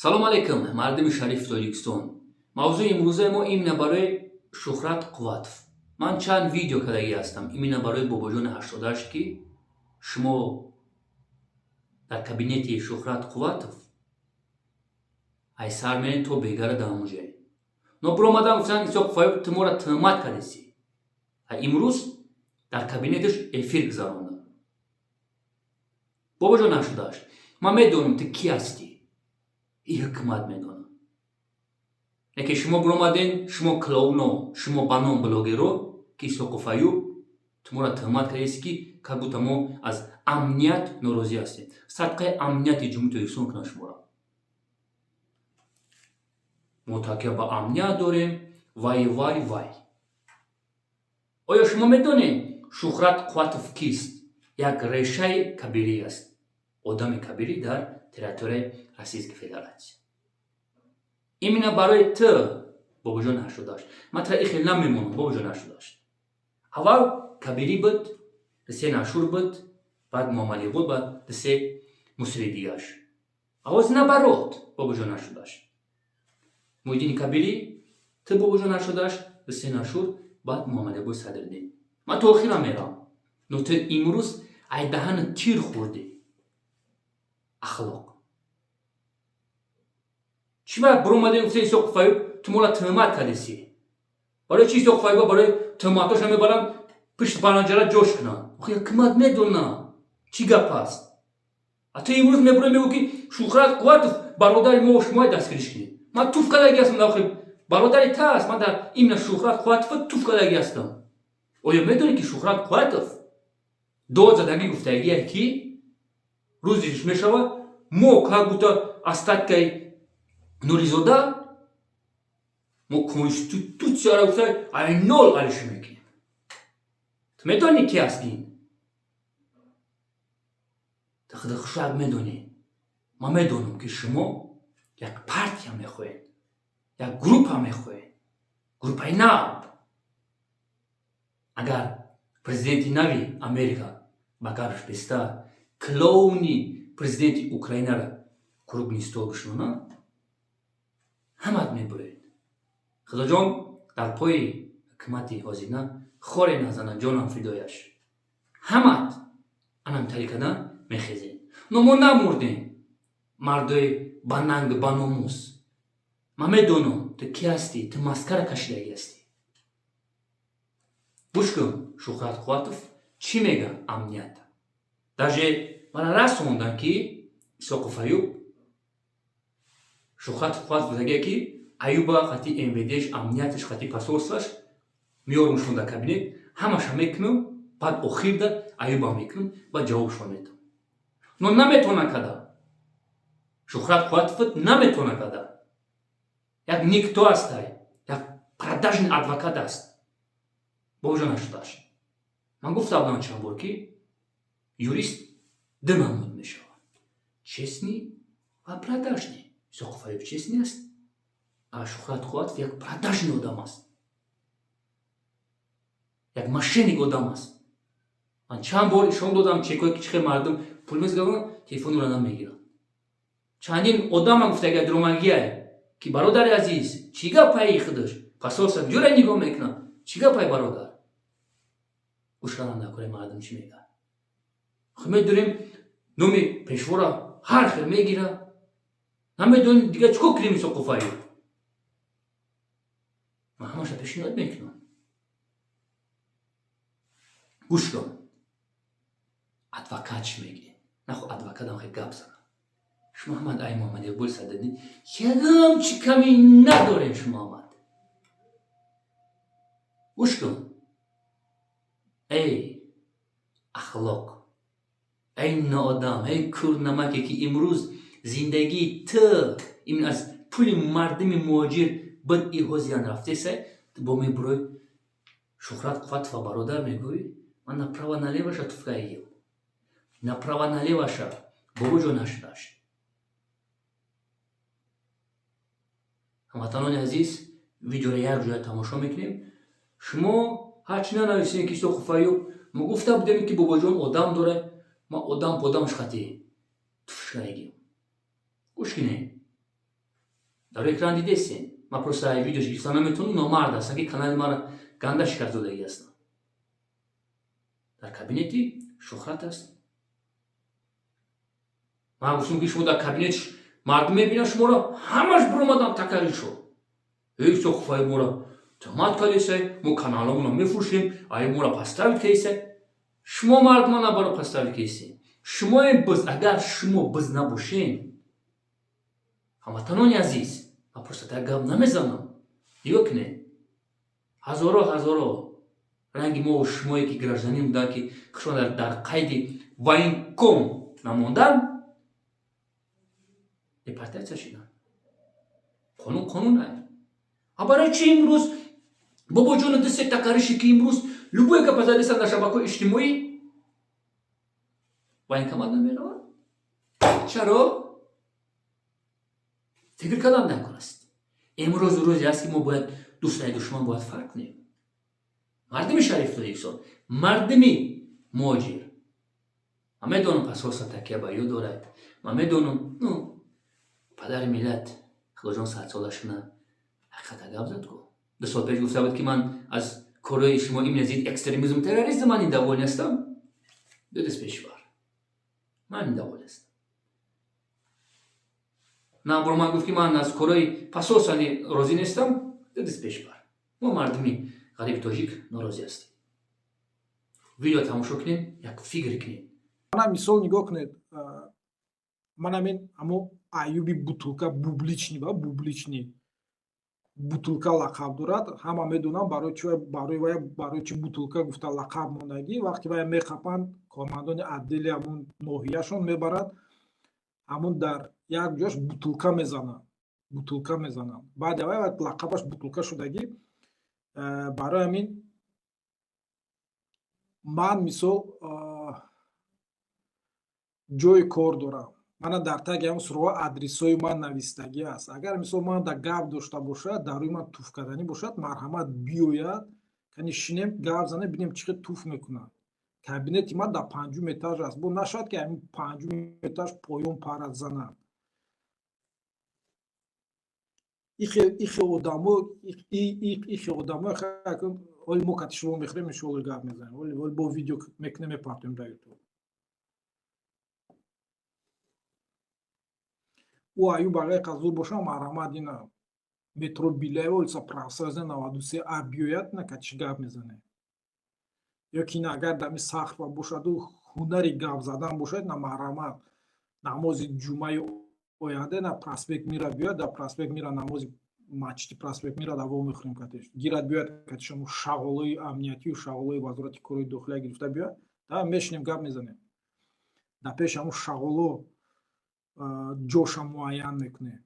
Салом алейкум, мардуми шарифи Тоҷикистон. Мавзӯи имрӯзаи мо именно барои Шӯҳрат Қувватов. Ман чанд видео кардагӣ ҳастам именно барои бобоҷони 88, ки шумо дар кабинети Шӯҳрат Қувватов айсар мерен то бегара дар ҳамон. Но биромадан гуфтанд: «Исоқ Фаюб, ту моро тӯҳмат кардеси». Имрӯз дар кабинеташ эфир гузаронда. Бобоҷон 88, ман медонам, ту кӣ ҳастӣ, и ҳукумат медонад. Яке шумо биромаден, шумо клоуно, шумо ба ном блогеро, ки Исоқу Фаюб, ту моро тӯҳмат кардеси, ки как будто мо аз амният норозӣ ҳастем. Садқаи амнияти Ҷумҳурии Тоҷикистон кунад шуморо. Мо такя ба амният дорем. Вай, вай, вай! Оё шумо медонед, Шӯҳрат Қувватов кист? Як решаи кабирӣ аст, одами кабирӣ дар территорияи Российской Федерация. Именно барои ту, бобоҷони 88, ман тра ихел намемонам. Бобоҷони 88, аввал кабирӣ буд, дисе нашур буд, баъд Муҳаммадиқбол буд, баъд дисе мусири дигаш. Авоз набарод. Бобоҷони 88, Муҳиддини Кабирӣ, ту, бобоҷон 88, дисе нашур, баъд Муҳаммадиқболи Садриддин. Ман то охира мерам, но ту имрӯз ай даҳани тир хӯрдӣ. Ахлоқ чӣ ба биромадем, гуфта: «Исоқ Фаюб, ту моро тӯҳмат кардеси». Барои чи Исоқ Фаюба барои тӯҳматоша мебаранд, пушти панҷара ҷош кунанд? Охи ҳукумат медона, чӣ гап аст. А ту имрӯз мебурӣ, мегӯ, ки Шӯҳрат Қувватов бародари мо, шумои дастгириш кунед. Ман туф кардаги ҳастам, охи бародари та аст. Ман дар именно Шӯҳрат Қувватова туф кардаги ҳастам. Оё медонӣ, ки Шӯҳрат Қувватов дод задагӣ гуфтагие, ки рӯзиш мешавад, мо как будто остаткаи Нуризода, мо конститутсияро гуфта ай нол алиши мекунем? Ту медонӣ, ки аст ин? Ту худо хушак медонӣ. Ман медонам, ки шумо як партия мехоҳед, як группа мехоҳед, группаи нав. Агар президенти нави Америка ба гапш беста, клоуни президенти Украинаро круглый стол бишонад, ҳамат мебуред. Худоҷон дар пои ҳукумати ҳозина хоре назана, ҷонам фидояш. Ҳамат анам тари кардан мехезем, но мо намурдем, мардои ба нанг, ба номус. Ман медонам, ту кӣ ҳастӣ. Ту маскара кашидагӣ ҳастӣ. Гӯш кун, Шӯҳрат Қувватов чӣ мега амнията. Даже мана расонданд, ки Исоқу Фаюб, Шӯҳрат Қувватов гуфтагие, ки Аюба хати МВДш, амнияташ, хати посольстваш меёрумшон дар кабинет, ҳамаша мекунам, баъд охирда Аюба мекунам, баъд ҷавобшон метам. Но наметавона када. Шӯҳрат Қувватов наметавона када. Як никто ҳастай, як продажный адвокат аст. Бобоҷон 88, ман гуфта будам чанд бор, ки юрист ду намуд мешавад: честный ва продажный. Исоқу Фаюб честный аст, а Шӯҳрат Қувватов як продажный одам аст, як мошенник одам аст. Ман чанд бор ишон додам чекое, ки чӣ хел мардум пул мезгаванд, телефонро намегиранд. Чандин одама гуфта, дромагия, ки бародари азиз, чӣ гапаи? Худаш посольство ҷура нигоҳ мекунад, чӣ гапай, бародар? Гӯш кардан накунем, мардум чӣ мегӯяд. Медонем, номи пешвора ҳар хел мегира. Намедонем, дигар чӣ кор кунем. Исоқу Фаюб, ман ҳамаша пешниҳод мекунам. Гӯш кун, адвокат чӣ мегӯед? Нахо адвокатам хел гап занам. Шумо ҳамад ай Муҳаммад Иқболи Садриддин ягам чӣ камӣ надорем. Шумо ҳамад гӯш кун. Эй ахлоқ, эй ноодам, эй курнамаке, ки имрӯз зиндагии ту ин аз пули мардуми муҳоҷир бад иҳозиян рафтесай, ту бо мебурой, Шӯҳрат Қувватова бародар мегӯӣ. Ман направо налево ша туфкаигим, направо налево ша. Бобоҷон 88, ҳамватанони азиз, видеоро як ҷоя тамошо мекунем. Шумо ҳарчи нанависем, ки Исоқу Фаюб, мо гуфта будем, ки бобоҷон одам дорад. Ма одам подамаш хати туфшкаигим. Гӯш кинем. Дар экран дидесен. Ман просто видеош гирифта наметавонам, номард ҳастам, ки канали маро ганда шикастдодагӣ ҳастам. Дар кабинети Шуҳрат аст. Ман гуфтам, ки шумо дар кабинет, мардум мебинад шуморо, ҳамаш биромадан такарӣ шуд. Эй, сохфаи моро туҳмат кардесай, мо каналамонро мефурӯшем, ай моро подставить кардесай. Шумо мардума набаро подставить кардесем. Шумои биз, агар шумо биз набошем, ҳамватанони азиз, ман просто так гап намезанам. Нигоҳ кунед, ҳазоро ҳазоро ранги мо шумое, ки гражданин буданд, ки хушон дар қайди военком намондан, депортатсия шуданд. Қонун қонун ай. А барои чи имрӯз бобоҷону ду се такариши, ки имрӯз любой гапа задесан дар шабакаҳои иҷтимоӣ, военкомат намеравад? Чаро? Фикр кардан дар кор аст. Имрӯз рӯзе аст, ки мо бояд дӯстаи душман бояд фарқ кунем. Мардуми шариф Тоҷикистон, мардуми муҳоҷир, ман медонам, пасоса такя ба ё дорад. Ман медонам, ну, падари миллат, Худоҷон садсола шуна, ҳақиқата гап зад ку. 2 сол пеш гуфта буд, ки ман аз корҳои шумо, именно зидди экстремизм, терроризм, ман недоволен ҳастам. Ду даст пешвар, ман недоволен ҳастам. На ман гуфт, ки ман аз корҳои пасосани розӣ нестам. Ду даст пешбар, мо мардуми ғариби тоҷик норозӣ ҳастем. Видео тамошо кунем, як фикр кунем. Мана мисол, нигоҳ кунед, ман ҳамин амо Аюби Бутулка, Бублични ба Бублични, Бутулка лақаб дорад, ҳама медонам барои чи, барои вая барои чи Бутулка гуфта лақаб мондагӣ. Вақте вая меқапанд, кормандони отдели ҳамун ноҳияшон мебарад, ҳамун дар як ҷош бутулка мезананд, бутулка мезананд. Баъди вай лақабаш Бутулка шудагӣ. Барои ҳамин ман мисол ҷои кор дорам, мана дар таги ҳамн суроға адресҳои ман навистагӣ аст. Агар мисол ман да гап дошта бошад, дар рӯи ман туф карданӣ бошад, марҳамат, биёяд, кани шинем, гап занем, бинем, чӣ хел туф мекунад. Кабинети ман дар панҷум этаж аст, бо нашавад, ки ҳамин панҷум этаж поён парад занад. Ихе одамо, ихе одамо. Оли мо кати шумо мехӯрем, иншоалло, гап мезанем, оли бо видео мекунем, мепартоем дар Ютуб. Ӯ Аюб агар қазур бошад, марҳамат, ина метро Беляева, улица Профсоюзная, 93 а биёяд, на катиш гап мезанем. Ё ки ина агар дами Сахрова бошаду ҳунари гап задан бошад, на марҳамат, намози ҷумъаи оянда на проспект Мира биёяд, дар проспект Мира намози масҷиди проспект Мира давом мехӯрем катиш. Гирад, биёяд, катишамо шағолои амниятию шағолои Вазорати корҳои дохилия гирифта биёяд, да мешинем, гап мезанем. Дар пеши ҳамун шағоло ҷоша муайян мекунем.